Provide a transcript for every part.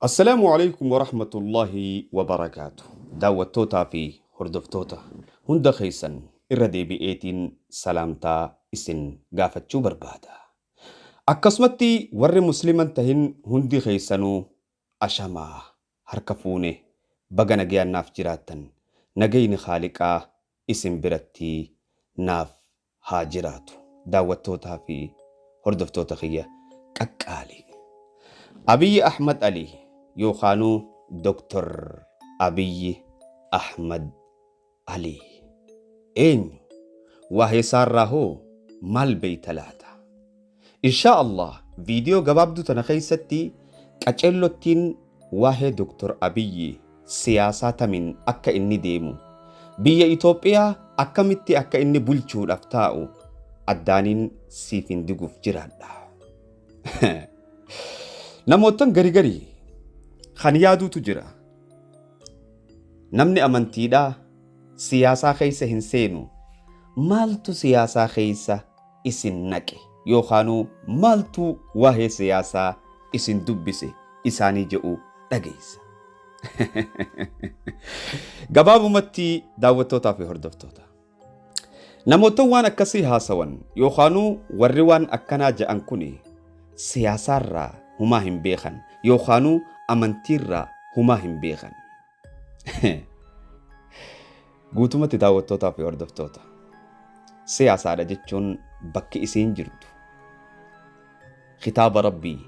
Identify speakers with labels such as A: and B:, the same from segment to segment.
A: Assalaamu alaikum warahmatullaahi wabarakaatu. Daawwattootaa fi hordoftoota hunda keessan irra deebi'eetiin salaamtaa isin gaafachuu barbaada. Akkasumatti warri musliman tahin hundi keessanuu ashamaa harka fuune, baga nagayaan naaf jiraattan, nagayni Khaaliqaa isin biratti naaf haa jiraatu. Daawwattootaa fi hordoftoota kiyya qaqqaalii. Abiyyi Ahmad Ali yookaanuu Dr. Abiyyi Ahmad Ali eenyu? Waa'ee isaarraa hoo maal beeyta laata? Inshaa Allah viidiyoo gabaabduu tana keessatti qaceellottiin waa'ee Dr. Abiyyi, siyaasaa tamiin akka inni deemu, biyya Itoophiyaa akkamitti akka inni bulchuudhaaf taa'u addaaniin siif hin diguuf jiraadha. Namoottan gari gari kan yaaduutu jira. Namni amantiidhaa siyaasaa keessa hin seenu. Maaltu siyaasaa keessa isin naqe yookaanuu maaltu waa'ee siyaasaa isin dubbise isaanii jedhu dhageessa. Gabaabumatti, daawwattootaa fi hordoftoota. Namoottan waan akkasii haasawan yookaanuu warri waan akkanaa ja'an kuni siyaasaarraa humaa hin beekan yookaanuu amantiirraa humaa hin beekan. Guutumatti, daawwattootaa fi hordoftoota. Siyaasaadha jechuun bakki isiin jirtu kitaaba Rabbii,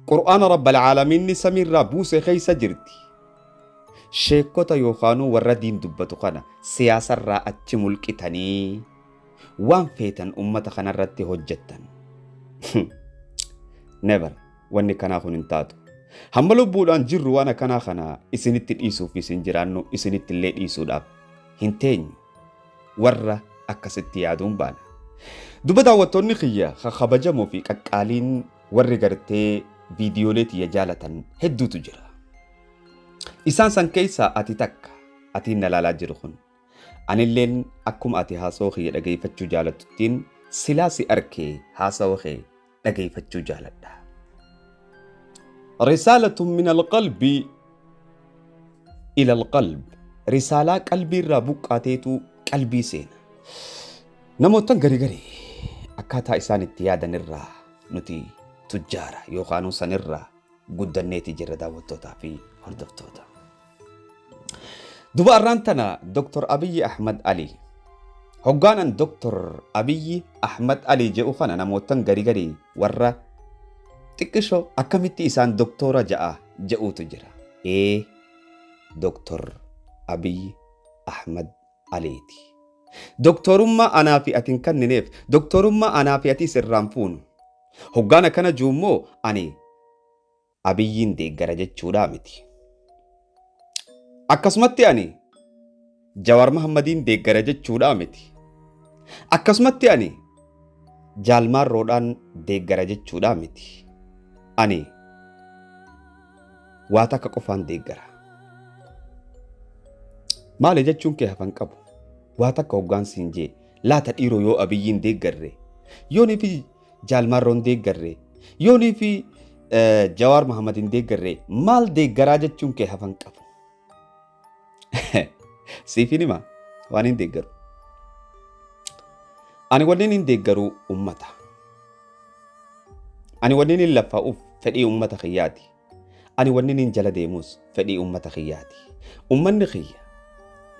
A: Qur'aana Rabbal Caalamiinni samiirraa buuse keessa jirti. Sheekota yookaanuu warra diin dubbatu kana siyaasarraa achi mulqitanii waan feetan ummata kanarratti hojjettan. Never, wanni kanaa kun hin taatu. Hamma lubbuudhaan jirru waan akkanaa kana isinitti dhiisuuf isin jiraannu, isinitti illee dhiisuudhaaf hin teenyu. Warra akkasitti yaaduun baana. Duba daawwattoonni kiyya kabajamoo fi qaqqaaliin, warri gartee viidiyoolee tiyya jaalatan hedduutu jira. Isaan san keessaa ati takka, atiin na laalaa jiru kun. Anilleen akkuma ati haasawaa kiyya dhageeffachuu jaalattuttiin silaa si arkee haasawa kee dhageeffachuu jaaladha. رسالة من القلب إلى القلب. Risaalaa qalbii irraa buqqaateetu qalbii seena. Namoottan gari gari akkaataa isaan itti yaadan irraa nuti tujjaara yookaan sanirraa guddanneeti jirra, daawwattootaa fi hordoftoota. Duba arraan tana Dr. Abiyyi Ahmad Ali, hoggaanan Dr. Abiyyi Ahmad Ali jedhu kana, namoottan gari gari warra xiqqishoo akkamitti isaan doktora ja'a jedhuutu jira. Ee, Dr. Abiyyi Ahmad Aliiti. Doktorummaa anaa fi ati hin kennineef, doktorummaa anaa fi ati irraan fuunu. Hoggaan akkana jiru immoo ani Abiyyiin deeggara jechuudhaa miti. Akkasumatti ani Jawaar Mahammadiin deeggara jechuudhaa miti. Akkasumatti ani Jaalmaarroodhaan deeggara jechuudhaa miti. Ani waa takka qofaan deeggara. Maali jechuun kee hafan qabu. Waa takka hoggaan siin jee laata dhiiroo, yoo Abiyyiin deeggarre, yoonii fi Jaalmaarroon deeggarre, yoonii fi Jawaar Mahammadiin deeggarre, maal deeggaraa jechuun kee hafan qabu. Siifin hima waan hin deeggaru. Ani wanni hin deeggaru ummata. Ani wanni hin laffa'uuf fedhii ummata kiyyaati. Ani wanni hin jala deemus fedhii ummata kiyyaati. Ummanni kiyya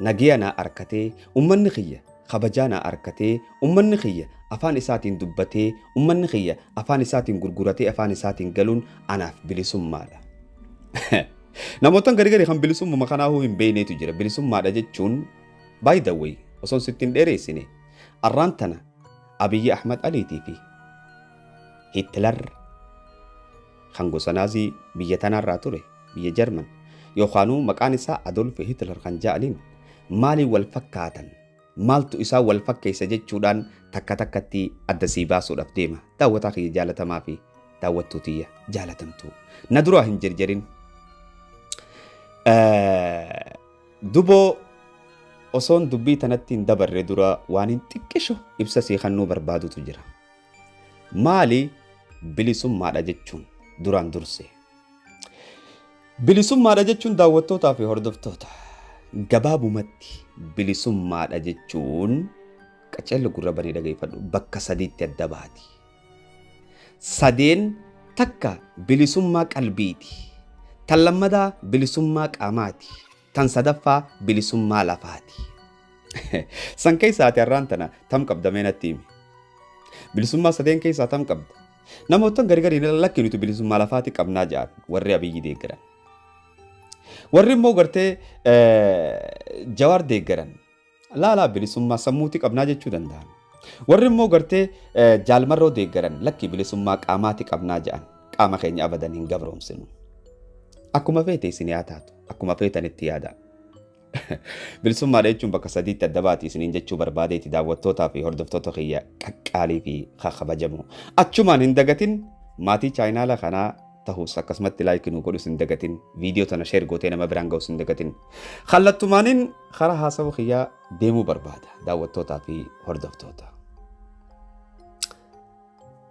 A: nagiya naa arkatee, ummanni kiyya kabajaa naa arkatee, ummanni kiyya afaan isaatiin dubbatee, ummanni kiyya afaan isaatiin gurguratee afaan isaatiin galuun anaaf bilisummaadha. Namoottan gari gari kan bilisummuma kanaafuu hin beekneetu jira. Bilisummaadha jechuun, by the way, osoon sitti hin dheereessine, arraan tana Abiyyi Ahmad Aliitii fi Hitler kan gosa Naazii biyya tanaarraa ture, biyya Jarman, yookaanuu maqaan isaa Adolf Hitler kan ja'aniin maaliin wal fakkaatan, maaltu isaan wal fakkeessa jechuudhaan takka takkatti adda sii baasuudhaaf deema. Daawwataa kiyya jaalatamaa fi daawwattuu tiyya jaalatamtuu. Na duraa hin jarjarin. Duboo osoon dubbii tanatti hin dabarre dura waan hin xiqqisho ibsa sii kennuu barbaadutu jira. Maali bilisummaadha jechuun duraan durse? Bilisummaadha jechuun, daawwattootaa fi hordoftoota, gabaabumatti bilisummaadha jechuun, qaceelli gurra banii dhageeffadhu, bakka sadiitti adda baati. Sadeen takka bilisummaa qalbiiti. Tan lammadaa bilisummaa qaamaati. Tan sadaffaa bilisummaa lafaati. San keessaa ati har'aan tana tam qabda? Mee natti himi. Bilisummaa sadeen keessaa tam qabda? Namoota gargariin lakki, nuti bilisummaa lafaati qabnaa jedhan warri Abiyyi deeggaran. Warri immoo gartee Jawaar deeggaran laalaa bilisummaa sammuuti qabnaa jechuu danda'an. Warri immoo gartee Jaalmarroo deeggaran lakki, bilisummaa qaamaati qabnaa jedhan, qaama keenya abadan hin gabroomsinu. Akkuma feete isin yaa taatu, akkuma feetanitti yaada. Bilisummaadha jechuun bakka sadiitti adda baati isiniin jechuu barbaadeeti, daawwattootaa fi hordoftoota kiyya qaqqaalii fi kabajamoo. Achumaan hin dagatin, maatii chaayinaala kanaa ta'us akkasumatti like nu godhus hin dagatin, viidiyoo tana share gootee nama biraan ga'us hin dagatin. Kallattumaaniin karaa haasawu kiyyaa deemuu barbaada, daawwattootaa fi hordoftoota.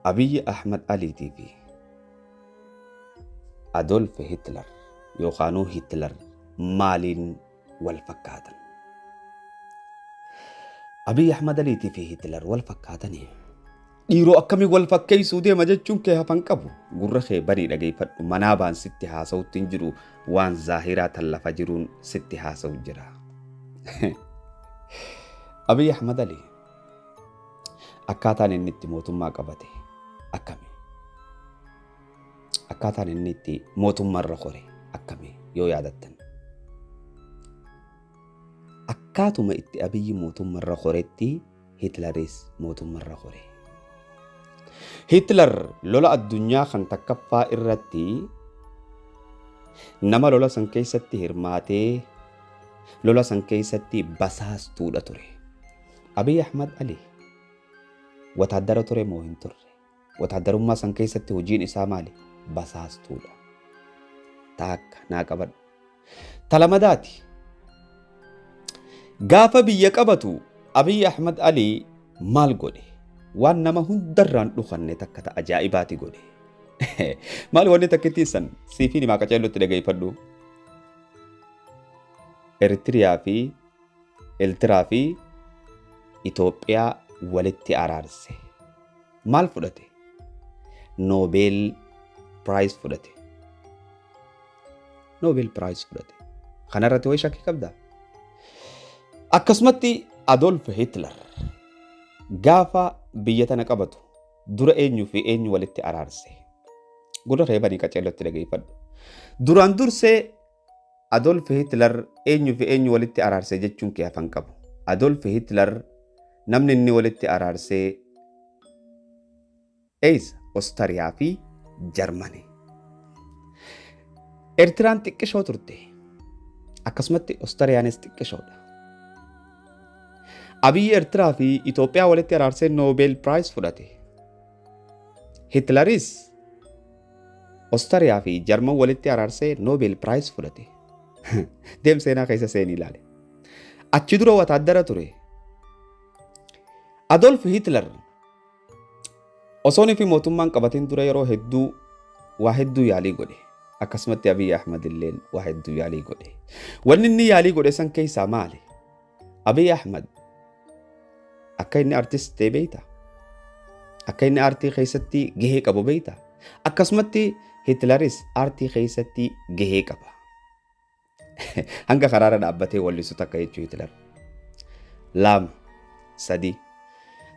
A: Abiyyi Ahmad Aliitii fi Adolf Hitler yookaanuu Hitler maaliin wal fakkaatan? Abiyyi Ahmad Aliitii fi Hitler wal fakkaatanii? Dhiiroo, akkamii wal fakkeessuu deema jechuun kee hafan qabu. Gurra kee banii dhageeffadhu, manaa baan sitti haasa'utti hin jiru, waan zaahiraa tan lafa jiruun sitti haasa'u jira. Abiyyi Ahmad Ali akkaataan inni itti mootummaa qabate akkami? Akkaataan inni itti mootummaarra kore akkami yoo yaadattan? Akkaatuma itti Abiyyi mootummaarra koretti Hitleris mootummaarra kore. Hitler lola addunyaa kan takkaffaa irratti nama lola san keessatti hirmaatee lola san keessatti basaastuudha ture. Abiy Ahmad Ali wataaddara ture moo hin turre? Wataaddarummaa san keessatti hojiin isaa maali? Basaastuudha. Taakka naa qabadhu. Talamadaati. Gaafa biyya qabatu Abiy Ahmad Ali maal godhe? Waan nama hundarraan dhufanne takka ta ajaa'ibaati godhe. Maali wanni takkittiin san? Siifiin himaa, qaceellotti dhageeffadhu. Eritiriyaa fi Eltiraa fi Itoophiyaa walitti araarse. Maal fudhate? Nobel Prize fudhate. Nobel Prize fudhate. Kanarratti wayi shakkii qabdaa? Akkasumatti Adolf Hitler gaafa biyya tana qabatu dura eenyuu fi eenyu walitti araarse? Gurra kee banii qaceellotti dhageeffadhu. Duraan dursee Adolf Hitler eenyuu fi eenyu walitti araarse jechuun kee hafan qabu. Adolf Hitler namni inni walitti araarsee eessa? Ostariyaa fi Jarmanii. Eertiraan xiqqishoo turte. Akkasumatti Ostariyaanis xiqqishoodha. Abiyyi Eertiraa fi Itoophiyaa walitti araarsee Nobel Prize fudhate. Hitleris Ostariyaa fi Jarman walitti araarsee Nobel Prize fudhate. Deem, seenaa keessa seenii ilaale. Achi dura wataaddara ture. Adolf Hitler osoon fi mootummaan qabatin dura yeroo hedduu waa hedduu yaalii godhe. Akkasumatti Abiy Ahmad illee waa hedduu yaalii godhe. Wanni inni yaalii godhe san keessaa maali? Abiy Ahmad akka inni artist ta'e beektaa? Akka inni aartii keessatti gahee qabu beektaa? Akkasumatti Hitleris aartii keessatti gahee qaba. Hanga karaarra dhaabbatee wallisu takka jechuu Hitler. Lama, sadi.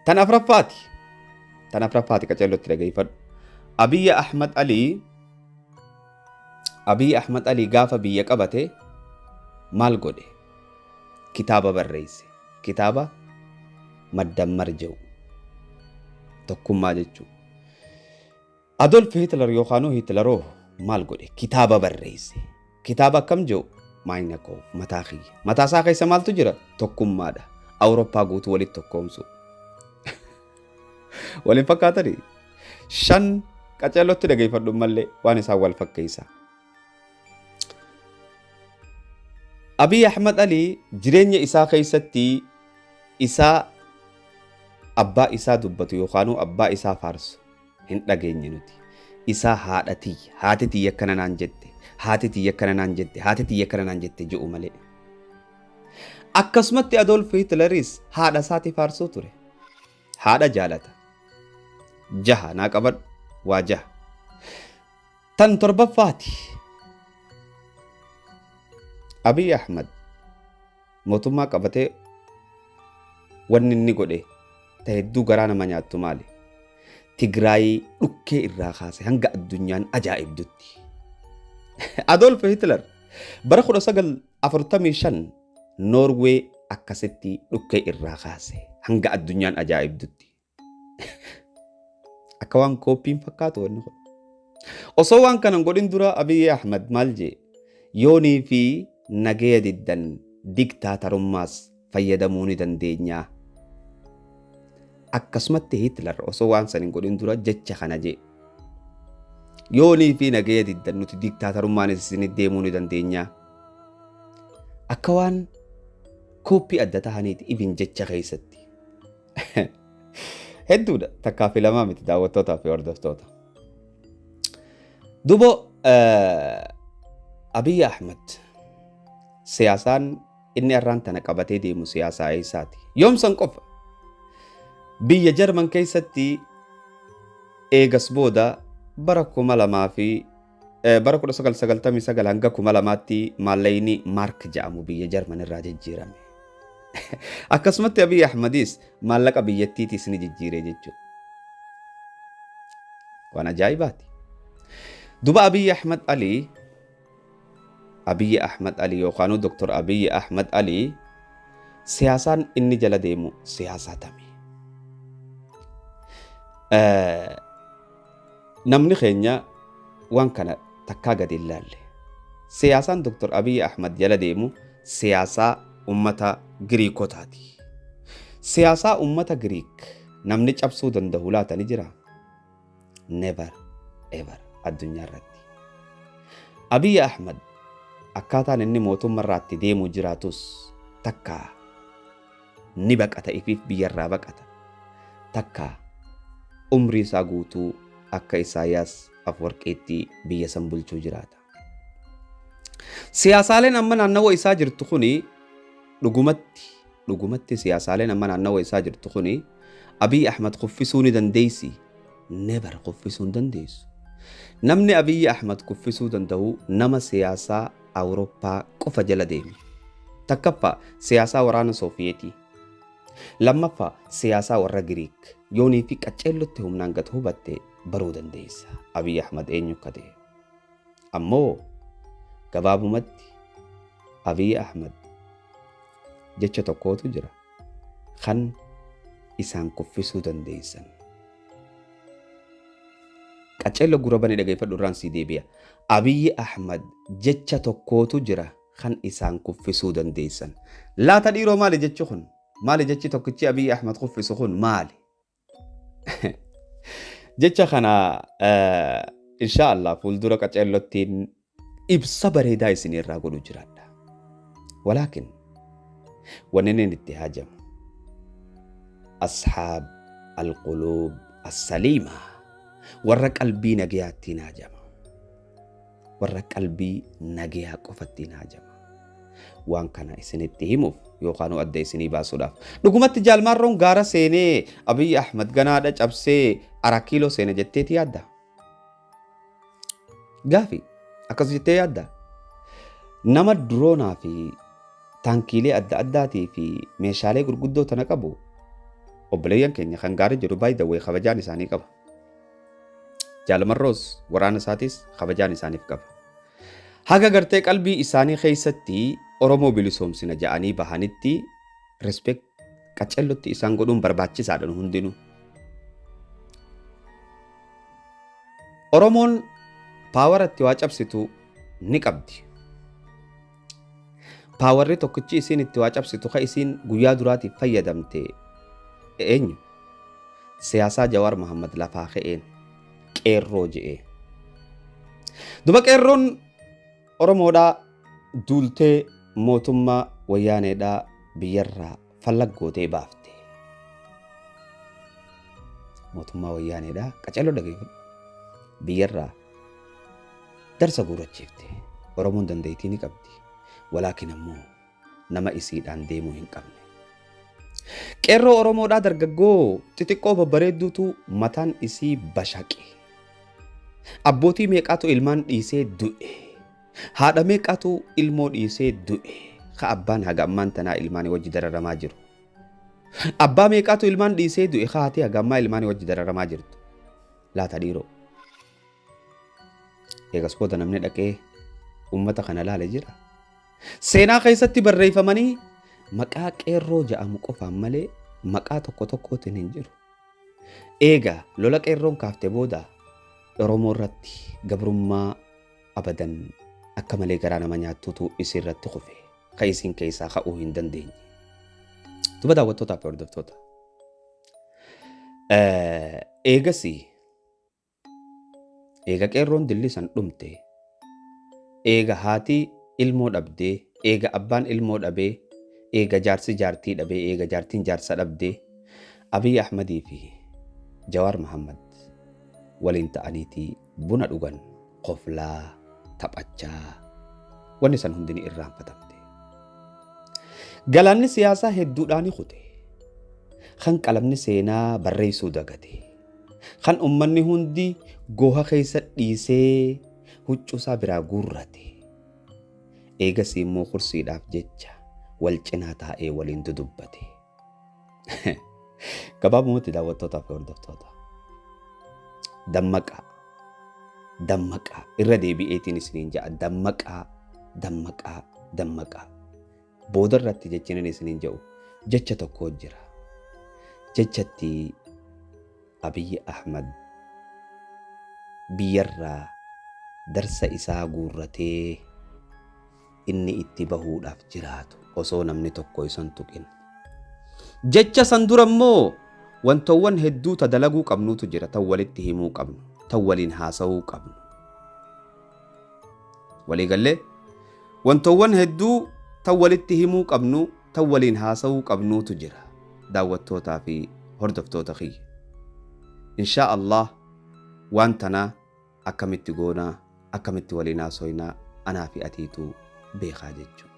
A: Tan afuraffaati. Tan afuraffaati, qaceellotti dhageeffadhu. Abiy Ahmad Ali gaafa biyya qabate maal godhe? Kitaaba barreesse. Kitaaba Maddammar jedhu. Tokkummaa jechuudha. Adolf Hitler yookaan Hitleroo maal godhe? Kitaaba barreesse. Kitaaba akkam jedhu? Maayina koo, mataa kiyya. Mataa isaa keessa maaltu jira? Tokkummaadha. Awurooppaa guutuu walitti tokkoomsu. Waliin fakkaatanii? Shan, qaceellotti dhageeffadhu mallee waan isaan wal fakkeessa. Abiy Ahmad Ali jireenya isaa keessatti isaa abbaa isaa dubbatu yookaan abbaa isaa faarsu hin dhageenye nuti. Isaa haadha tiyya, haati tiyya akkana naan jette, Haati tiyya akkana naan jette, haati tiyya akkana naan jette je'u malee. Akkasumatti Adolf Hitleris haadha isaati faarsuu ture. Haadha jaalata. Jaha naa qabadhu waa jaha. Tan torbaffaati. Abiy Ahmad mootummaa qabatee wanni inni godhe ta hedduu garaa nama nyaattu maali? Tigraayii dhukkee irraa kaase hanga addunyaan ajaa'ibdutti. Adolf Hitler bara 1945 Noorwee akkasitti dhukkee irraa kaase hanga addunyaan ajaa'ibdutti. Akka waan kooppiin fakkaatu wanni kun. Osoo waan kana hin godhin dura Abiyyi Ahmad maal jee? Yoonii fi nageya diddan diktaatarummaas fayyadamuu ni dandeenya. Akkasumatti Hitler osoo waan san hin godhin dura jecha kana jee. Yoonii fi nageya diddan nuti diktaatarummaanis isinit deemuu ni dandeenya. Akka waan kooppii adda tahaniiti even jecha keessatti. Hedduudha takkaa fi lamaa miti daawwattootaa fi hordoftoota. Dubo Abiy Ahmed siyaasaan inni arraan tana qabatee deemu siyaasaa eessaati? Yoomsan qofa. Biyya Jarman keessatti eegas booda bara 2000 fi bara 1999 hanga 2000tti maallayni Maark jedhamu biyya Jarman irraa jijjiirame. Akkasumatti Abiy Ahmadis maallaqa biyyattiitiis ni jijjiire jechuudha. Waan ajaa'ibaati. Duba Abiy Ahmad Ali Abiy Ahmad Ali yookaan Dr. Abiy Ahmad Ali siyaasaan inni jala deemu siyaasaa tami? Namni keenya waan kana takkaa gadi hin laalle. Siyaasaan Dr. Abiy Ahmad jala deemu siyaasaa ummata Giriikotaati. Siyaasaa ummata Giriik namni cabsuu danda'u laata ni jiraa? Never ever addunyaa irratti. Abiy Ahmad akkaataan inni mootummaa irraatti deemuu jiraatus takkaa ni baqata ifiif biyyarraa baqata. Takkaa umrii isaa guutuu akka Isaayaas Afwarqiitti biyya san bulchuu jiraata. Siyaasaaleen amma naannawa isaa jirtu kuni dhugumatti dhugumatti siyaasaaleen amma naannawa isaa jirtu kuni Abiy Ahmad kuffisuu ni dandeessi? Never, kuffisuu hin dandeessu. Namni Abiy Ahmad kuffisuu danda'u nama siyaasaa Awurooppaa qofa jala deeme. Takkaffaa siyaasaa waraana Soofiyeetii. Lammaffaa siyaasaa warra Giriik. Yoonii fi qaceellotti humnaan gad hubatte baruu dandeessa. Abiy Ahmad eenyu akka ta'e. Ammoo gabaabumatti Abiy Ahmad jecha tokkootu jira kan isaan kuffisuu dandeessan. Qaceello gurra banii dhageeffadhu irraan sii deebi'a. Abiy Ahmad jecha tokkootu jira kan isaan kuffisuu dandeessan. Laata dhiiroo maali jechi kun? Maali jechi tokkichi Abiy Ahmad kuffisu kun maali? Jecha kana insha Allah fuuldura qaceellottiin ibsa bareedaa isin irraa godhu jiraadha. Walaakin wanni inni itti haajamu ashaab alquluub assaliima warra qalbii nagayaattiin haajama. Warra qalbii nagayaa qofattiin haajama. Waan kana isinitti himuuf yookaan adda isinii baasuudhaaf. Dhugumatti Jaalmaarroon gaara seenee Abiy Ahmad ganaadha cabsee Arakiiloo seena jetteeti yaadda? Gaafi akkas jettee yaadda? Nama duroonaa fi taankiilee adda addaatii fi meeshaalee gurguddoo tana qabu obboleeyyan keenya kan gaarii jiru by the way kabajaan isaanii qaba. Jaalamarroos waraana isaatis kabajaan isaaniif qaba. Haga gartee qalbii isaanii keessatti Oromoo bilisoomsina ja'anii bahanitti respect qacellotti isaan godhuun barbaachisaadha nu hundinuu. Oromoon power itti waa cabsitu ni qabdi. Powerri tokkichi isiin itti waa cabsitu ka isiin guyyaa duraatiif fayyadamte eenyu? Siyaasaa Jawaar Mohammad lafaa ka'een qeerroo je'ee. Duba qeerroon Oromoodhaa duultee mootummaa wayyaaneedhaa biyyarraa fallaggootee baafte. Mootummaa wayyaaneedhaa qacaloo dhageeffadhu. Biyyarraa darsa guurachiifte. Oromoon dandeettii ni qabdi. Walaakin ammoo nama isiidhaan deemuu hin qabne. Qeerroo Oromoodhaa dargaggoo xixiqqoo babbareedduutu mataan isii bashaqe. Abbootii meeqaatu ilmaan dhiisee du'e. Haadha meeqaatu ilmoo dhiisee du'e. Ka abbaan haga ammaan tanaa ilmaanii wajji dararamaa jiru. Abbaa meeqaatu ilmaan dhiisee du'e ka haati haga ammaa ilmaanii wajji dararamaa jirtu. Laata dhiiroo. Eegas booda namni dhaqee uummata kana laale jira. Seenaa keessatti barreeffamanii maqaa qeerroo ja'amu qofaan malee maqaa tokko tokkootiin hin jiru. Eega lola qeerroon kaafte booda Oromoo irratti gabrummaa abadan akka malee garaa nama nyaattuutu isii irratti kufe ka isiin keessaa ka'uu hin dandeenye. Duba daawwattootaa fi hordoftoota. Eegasii eega qeerroon dilli san dhumte, eega haati ilmoo dhabdee, eega abbaan ilmoo dhabee, eega jaarsi jaartii dhabee, eega jaartiin jaarsa dhabdee, Abiy Ahmadii fi Jawaar Mahammad waliin ta'aniitii buna dhugan koflaa taphachaa wanni san hundi ni irraanfatamte. Galaanni siyaasaa hedduudhaan kute. Kan qalamni seenaa barreessuu dagate. Kan ummanni hundi goha keessa dhiisee huccuusaa biraa guurrate. Eegasii immoo kursiidhaaf jecha wal cinaa taa'ee waliin dudubbate. Gabaabumatti daawwattootaa fi hordoftoota. Dammaqaa. Dammaqaa. Irra deebi'eetiin isiniin ja'a. Dammaqaa. Dammaqaa. Dammaqaa. Booda irratti jechi isiniin jedhu jecha tokko jira. Jechatti Abiyyi Ahmad biyyarraa darsa isaa guurratee inni itti bahuudhaaf jiraatu osoo namni tokko isan tuqin. Jecha san dura immoo wantoowwan hedduu ta dalaguu qabnuutu jira tan walitti himuu qabnu tan waliin haasa'uu qabnu. Waliigallee wantoowwan hedduu tan walitti himuu qabnu tan waliin haasa'uu qabnuutu jira daawwattootaa fi hordoftoota kiyya. Inshaa Allah waan tanaa akkamitti goonaa akkamitti waliin haasoynaa anaa fi atiitu beekaa jechuudha.